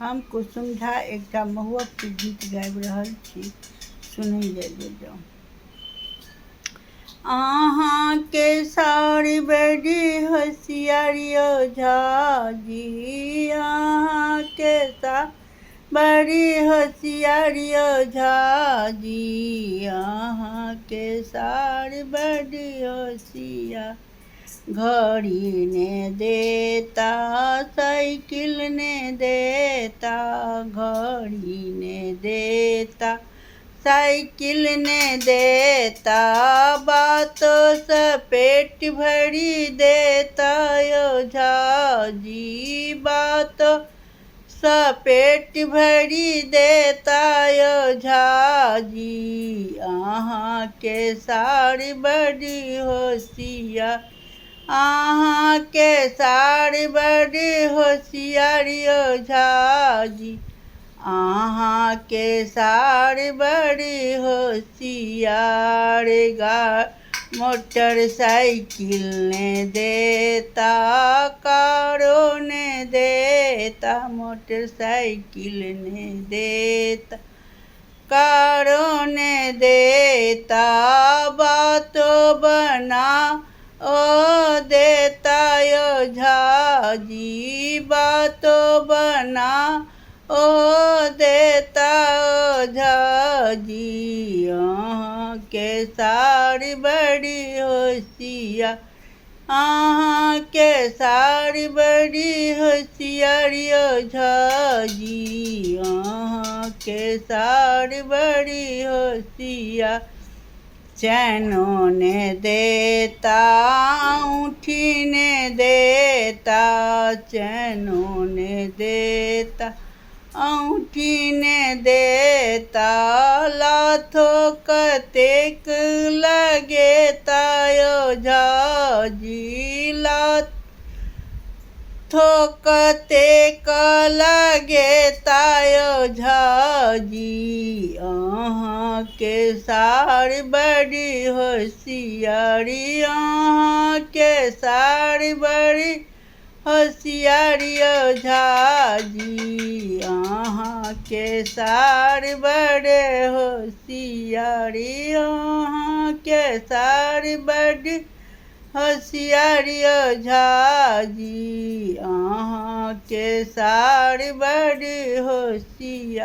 हम कुसुम झा एकटा महुअक गीत गाबि रहल छी, सुनै जाय जाउ। अहाँके सार बड़ी होशियार यौ झा जी, अहाँके सार बड़ी होशियार यौ झा जी, अहाँके सार बड़ी होशियार। घड़ी ने देता साइकिल ने देता, घड़ी ने देता साइकिल ने देता, बातोसँ पेट भरि देता यौ झा जी, बातोसँ पेट भरि देता यौ झा जी, अहाँके सार बड़ी होशियार, अहाँके सार बड़ी होशियार यौ झा जी, अहाँके सार बड़ी होशियार। मोटरसाइकिल ने देता कारो ने देता, मोटरसाइकिल ने देता कारो ने देता, बातो बना ओ देता यौ झा जी, बातो बना ओ देता ओ झा जी, अहाँके सार बड़ी होशियार, अहाँके सार बड़ी होशियार यौ झा जी, अहाँके सार बड़ी होशियार। चैनो ने देता औँठी ने देता, चैनो ने देता औँठी ने देता, लाथो कतेक लगेता यौ झा जी, लाथो कतेक लगेता यौ झा जी, अहाँके सार बड़ी होशियारी, अहाँके सार बड़ी होशियार यौ झा जी, अहाँके सार बड़े होशियारी, अहाँके सार बड़ी होशियार यौ झा जी, अहाँके सार बड़ी होशियार।